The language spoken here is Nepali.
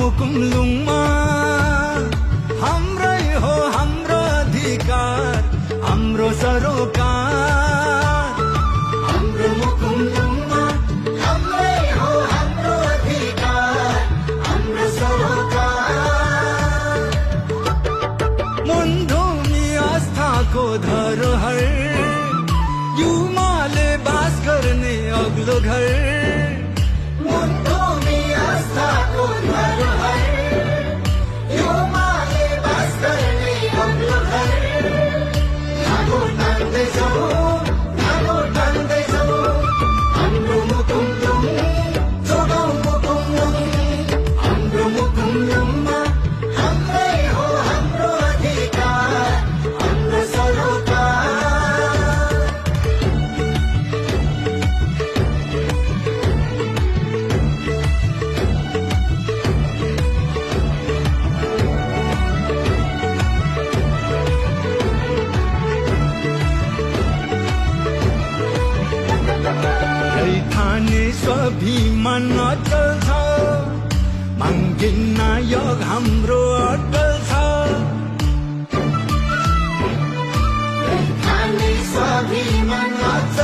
मुकुमलुङमा हाम्रै हो हाम्रो अधिकार हाम्रो सरोकार हाम्रो मुकुमलुङमा हाम्रै हो हाम्रो अधिकार हाम्रो सरोकार मुनधुमी आस्थाको धरोहर युमाले बास गर्ने अग्लो घर मुनधुमी आस्थाको धरोहर युमाले बास गर्ने अग्लो घर धागो तान्दैछौ हाम्रो मुकुमलुङ जोगाउँ मुकुमलुङ हाम्रो मुकुमलुङमा हाम्रै हो हाम्रो अधिकार हाम्रो सरोकार रैथाने स्वाभिमान अटल छ मागिन्न योग हाम्रो अटल छ रैथाने स्वाभिमान अटल